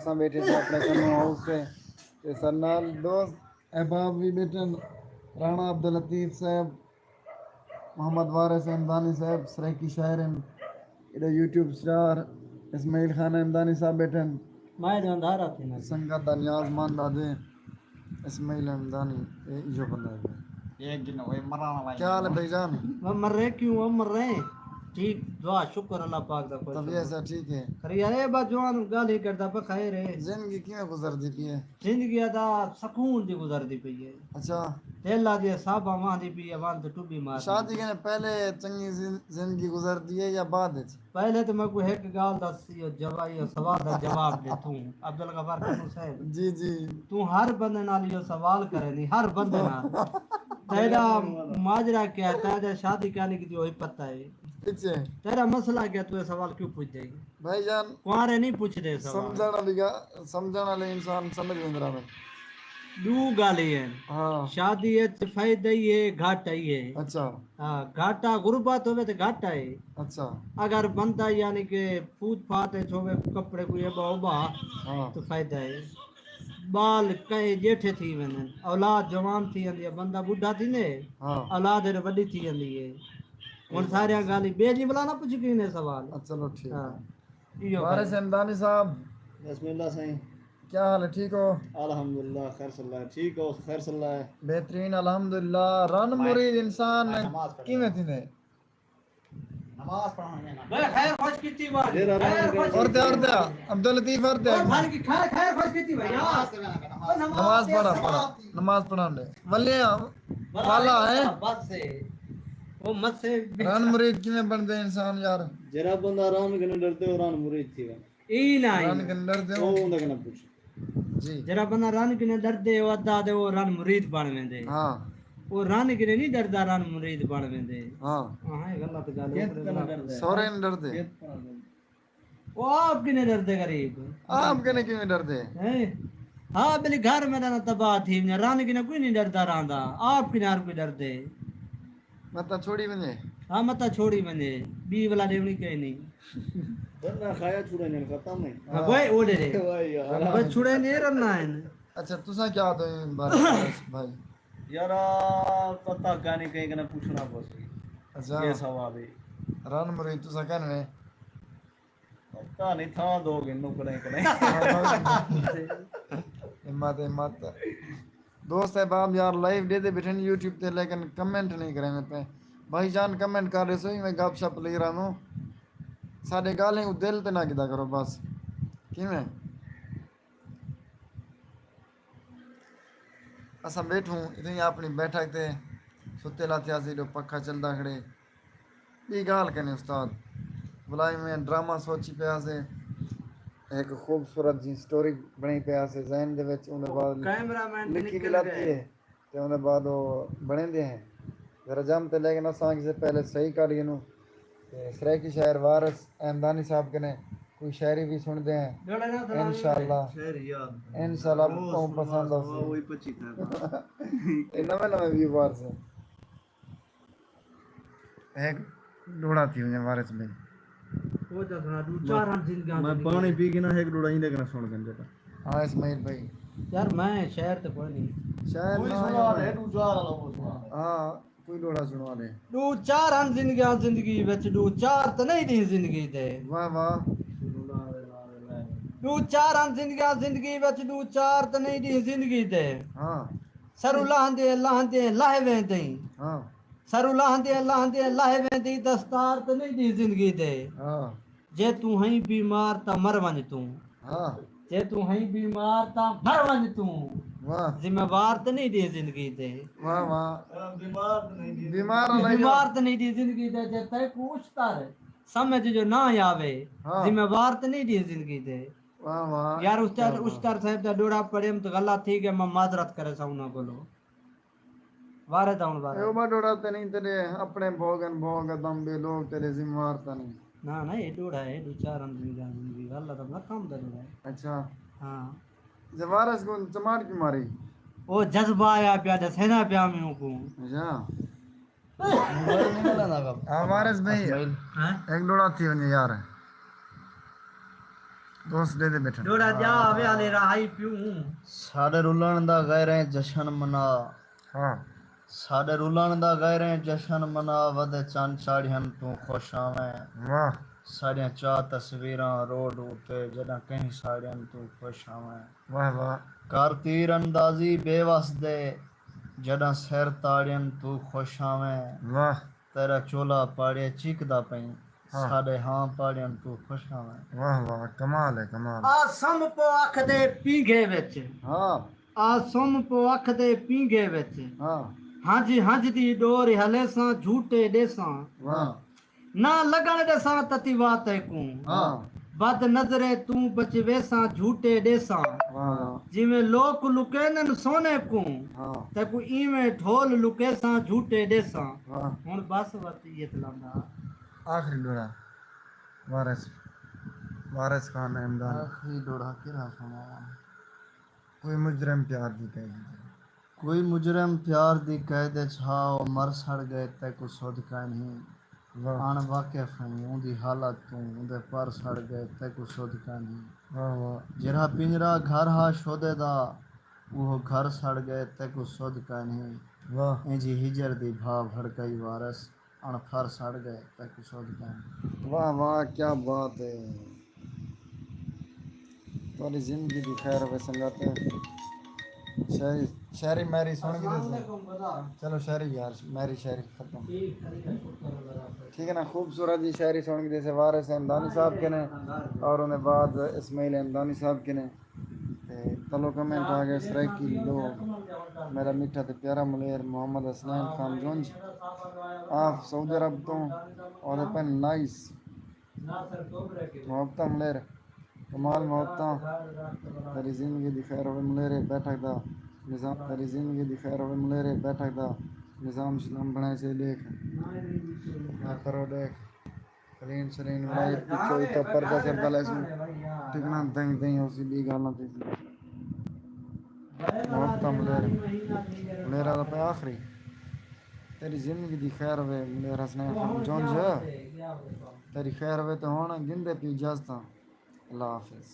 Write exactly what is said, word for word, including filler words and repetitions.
اساں بیٹھے سے اپݨے کنوں ہاؤس تے، تے ساݙے نال دوست احباب وی ٻیٹھن، رانا عبداللطیف صاحب، محمد وارث حمدانی صاحب، سرائیکی شاعر ہن، ایݙے یوٹیوب سٹار اسماعیل خان حمدانی صاحب ٻیٹھن، میں جو اندھارا تھی نا۔ سنگت دا نیاز مند آدھے اسماعیل حمدانی، اے ایہو بندہ ہے۔ ایک دن ہوئے مرانا بھائی۔ کیا حال ہے بھائی جان؟ وہ مر رہے کیوں؟ وہ مر رہے ہیں۔ ٹھیک، دعا، شکر اللہ پاک دا، کوئی طبیعت شکر۔ سا ٹھیک ہے؟ ارے یار، اے با جوان ڳالھ ہی کردا پیا، خیر ہے۔ زندگی کیویں گزردی پئی ہے؟ زندگی ادا سکون دی گزردی پئی ہے۔ اچھا۔ دل آ دی صاحبہ واہندی پئی ہے، وان تے ٹبی مار۔ شادی کنے پہلے چنگی زن-، زندگی گزردی ہے یا بعد وچ؟ پہلے تے میکوں ہک ڳالھ دس، ایہو جوا-، ایہو سوال دا جواب ݙے توں، عبدالغفار کھنوں صاحب۔ جی، جی۔ توں ہر بندے نال ایہو سوال کریں دی، ہر بندے نال۔ تیݙا ماجرا کیا ہے؟ تیݙا شادی کیوں نہیں کیتی، اوہی پتہ ہے۔ اچھا۔ تیݙا مسئلہ کیا؟ توں اے سوال کیوں پچھدے؟ بھائی جان، کنوارے نہیں پچھدے سوال۔ سمجھݨ والی ڳا-، سمجھݨ والے انسان سمجھ ویندے رہندے۔ ݙو ڳالھ ہے۔ ہاں۔ شادی وچ فائدہ ہی ہے، گھاٹا ہی ہے۔ اچھا۔ ہاں، گھاٹا غربت ہووے تے گھاٹا ہے۔ اچھا۔ اگر بندہ یعنی کہ فوت فات وچ ہووے، کپڑے کوئی ابا ابا، ہاں۔ تو فائدہ ہے۔ ٻال کئے ڄیٹھے تھی ویندن، اولاد جوان تھی ویندی ہے، بندہ ٻڈھا تھیندے، ہاں۔ اولاد وݙی تھی ویندی ہے۔ ہݨ ساریاں ڳالھیں ٻئے جی بلا نہ پچھ کینے سوال۔ ہاں، چلو ٹھیک ہے۔ ایہو وارث حمدانی صاحب۔ بسم اللہ سائیں۔ کیا حال ہے؟ ٹھیک ہو؟ الحمدللہ، خیر صلی اللہ ہے۔ ٹھیک ہو؟ خیر صلی اللہ ہے۔ بہترین، الحمدللہ۔ رن مرید انسان کیویں تھیندے؟ نماز پڑھݨ میں نہ۔ بھائی خیر خوش کیتی بھائی۔ خیر خوش اور تے، اور تے، عبداللطیف اور تے۔ اور بھائی کی خیر، خیر خوش کیتی بھائی۔ نماز پڑھا، پڑھا۔ نماز پڑھݨ ݙے۔ ولے والا ہے۔ بس ہے۔ او مسے رن مرید کیویں بݨدے انسان یار؟ جیڑھا بندہ رن کنے ݙردے، او رن مرید تھی ویندے۔ ای نہ آئی۔ رن کنے ݙردے، او اوندا کنے پچھ۔ جی۔ جیڑھا بندہ رن کنے ݙردے، او ادا تے او رن مرید بݨ ویندے۔ ہاں۔ او رن کنے نہیں ݙردا، رن مرید بݨ ویندے۔ ہاں۔ ہاں، اے غلط ڳالھ ہے۔ کت کنے ݙردے؟ سورے نہیں ݙردے۔ کت کنے ݙردے؟ او آپ کنے ݙردے غریب؟ آپ کنے کیویں ݙردے؟ ہیں؟ ہاں، بلی گھر میں رہنا تباہ تھی ونڄے، رن کنے کوئی نہیں ݙردا رہندا، آپ کنے ہر کوئی ݙردے۔ متاں چھوڑی ونڄے۔ ہاں، متاں چھوڑی ونڄے، ٻی ولا ݙیوݨی کائے نہیں۔ ورنہ کھایا چھوڑا جن ختم ہے۔ ہاں، بھائی، او ݙے ݙے۔ بھائی یار۔ بھائی، چھوڑے نہیں رہنا ہے۔ اچھا، تساں کیا آہدے بارے بھائی؟ یار، پتہ کائنی، کہیں کنے پچھݨا پوسی۔ اچھا۔ اے سوال ہے۔ رن مرید تساں کائنی؟ پتہ نہیں، تھاں دو گن نو کݙاہیں کݙاہیں۔ ہمت، ہمت۔ دوست احباب یار، لائیو ݙیہدے ٻیٹھن یوٹیوب تے، لیکن کمنٹ نہیں کریندے پئے۔ بھائی جان کمنٹ کر ݙیسو، ایویں گپ شپ لئی رہندوں۔ ساݙے ڳالھیں کوں دل تے نہ گھدا کرو بس۔ کیویں؟ اساں ٻیٹھوں اتھیں اپݨی بیٹھک تے، ستے لاتھے ہاسی، ݙو پکھا چلدا کھڑے۔ ٻی ڳالھ کنے استاد، ولا ایویں ڈرامہ سوچی پیا ہاسے، ہک خوبصورت جی سٹوری بݨائی پیا ہاسے ذہن دے وچ، اوندے بعد کیمرہ مین لکھی وی لاتی ہے تے اوندے بعد او بݨیندے ہیں۔ ذرا جم تے، لیکن اساں کسے پہلے صحیح کر گھنوں تے سرائیکی شاعر وارث احمدانی صاحب کنے کوئی شاعری وی سݨدے ہیں۔ انشاءاللہ، انشاءاللہ ٻہوں پسند آسی۔ اے نویں نویں ویورز ہیں۔ ہک ݙوہڑا تھی ونڄے وارث بھائی۔ او چا سݨا، ݙو چار ہن زندگیاں میں پاݨی پی کے نا، ہک ݙوہڑا ایندے کنے سݨ گھن چا۔ ہاں اسماعیل بھائی۔ یار میں شاعر تے کوئی نہیں۔ شاعر کوئی نہ سݨا ہے۔ دے، ݙو چار والا وہ سݨا دے۔ ہاں، کوئی ݙوہڑا سݨوا ݙے۔ ݙو چار ہن زندگیاں زندگی وچ، ݙو چار تے نہیں ݙینہہ زندگی دے۔ واہ واہ۔ ݙو چار ہن زندگیاں زندگی وچ، ݙو چار تے نہیں ݙینہہ زندگی دے۔ ہاں۔ سروں لہندے لہندے لہہ ویندیں۔ ہاں۔ سروں لہندیں لہندیں لہہ ویندیں، دستار تے نہیں ݙینہہ زندگی دے۔ ہاں۔ جے توں ہئیں بیمار تاں مر ونڄ توں۔ ہاں۔ جے توں ہئیں بیمار تاں مر ونڄ توں۔ واہ۔ ذمہ وار تے نہیں ݙینہہ زندگی دے۔ واہ واہ۔ بیمار تے نہیں ݙینہہ۔ بیمار والا ہی بیمار تے نہیں ݙینہہ زندگی دے، جے تیکوں اشتر سمجھ جو نہ آوے۔ ہاں۔ ذمہ وار تے نہیں ݙینہہ زندگی دے۔ واہ واہ۔ یار اشتر، کیا بات۔ اشتر صاحب دا ݙوہڑا پڑھیم تے غلط تھی ڳیا، میں معذرت کریساں انہاں کولوں۔ وارث آؤن وارث۔ اے او ٻڈوڑا تے نہیں تیݙے اپݨے بھوڳ ہن، بھوڳ دم ٻئے لوک تیݙے ذمہ وار تاں نہیں۔ نہ نہ، اے ݙوہڑا ہے، ݙو چار ہن زندگیاں زندگی، اللہ دا بڑا کم دا ݙوہڑا ہے۔ اچھا۔ ہاں۔ جے وارث کوں چماٹ کیوں ماری؟ او جذبہ آیا پیا، ݙسینا پیا میں اونکوں۔ اچھا۔ موبائل نہیں ملنا کب؟ ہاں وارث بھائی، اسماعیل۔ ہاں؟ ہک ݙوہڑا تھی ونڄے یار۔ دوست ݙیندے ٻیٹھن۔ ݙوڑا جا ویالے راہی پیوں۔ ساݙے رلݨ دا غیریں جشن منا۔ ہاں۔ ساݙے رلݨ دا غیریں جشن منا، ودے چن چاڑھن توں خوش آویں۔ واہ۔ ساݙیاں چا تصویراں روڈ اتے، جݙاں کہیں ساڑھن توں خوش آویں۔ واہ واہ۔ کر تیر اندازی بے وس دے، جݙاں سر تاڑین توں خوش آویں۔ واہ۔ تیݙا چولا پاڑے چیکدا پئیں، ہاں۔ ساݙے ہاں پاڑین توں خوش آویں۔ واہ واہ، کمال ہے، کمال۔ آ سم پو اکھ دے پینگھے وچ۔ ہاں۔ آ سم پو اکھ دے پینگھے وچ۔ ہاں۔ ہنج ہنج دی ݙور ہلیساں، جھوٹے ݙیساں۔ واہ۔ نہ لڳݨ ݙیساں تتی وا تیکوں۔ ہاں۔ بد نظریں توں بچویساں، جھوٹے ݙیساں۔ واہ۔ جیویں لوک لکیندن سونے کوں، ہاں۔ تیکوں ایویں ڈھول لکیساں، جھوٹے ݙیساں۔ واہ۔ ہݨ بس وت ایت لاندا۔ آخری ݙوہڑا۔ وارث، وارث خان احمدانی۔ آخری ݙوہڑا کیڑھا سݨاواں؟ کوئی مجرم پیار دی قید اچ۔ کوئی مجرم پیار دی قید اچ ہا، او مر سڑ ڳئے، تیکوں سدھ کائنی۔ واہ۔ اݨ واقف ہیں اوندی حالت توں، اوندے پر سڑ ڳئے، تیکوں سدھ کائنی۔ واہ واہ۔ جیرھا پنجرا گھر ہا شودے دا، اوہو گھر سڑ ڳئے، تیکوں سدھ کائنی۔ واہ۔ اینجھی ہجر دی بھا بھڑکائی وارث، اݨ پھر سڑ ڳئے، تیکوں سدھ کائنی۔ واہ واہ، کیا بات ہے۔ تہاݙی زندگی دی خیر ہووے سنگت۔ شاعری، شاعری میری سݨ گھدے سے۔ چلو شاعری یار، میری شاعری ختم۔ ٹھیک ہے نا، خوبصورت جی شاعری سݨ گھدے سے وارث احمدانی صاحب کنے، اور اوندے بعد اسماعیل احمدانی صاحب کنے۔ تے تلو کمنٹ آ ڳئے سرائیکی لوگ۔ میݙا میٹھا تے پیارا ملیر محمد حسنین خان جنج، آپ سعودی عرب توں، اور پن نائس۔ محبتاں ملیر، کمال محبتاں۔ تیݙی زندگی دی خیر ہووے ملیرے، بیٹھک دا نظام، تیݙی زندگی دی خیر ہووے ملیرے، بیٹھک دا نظام شظام بݨائے سے ݙیکھ۔ ہاں کرو ݙیکھ۔ کلین شلین بݨائے، پچھوں اتھاں پردہ شردہ لیسوں۔ ٹکنا دئیں دئیں ہوسی، ٻئی ڳالھ نہ تھیسی۔ محبتاں ملیر، ملیرا دا پئے آخری۔ تیݙی زندگی دی خیر ہووے ملیر حسنین خان جنج۔ تیݙی خیر ہووے تے ہݨ گھندے پئی اجازتاں۔ اللہ حافظ۔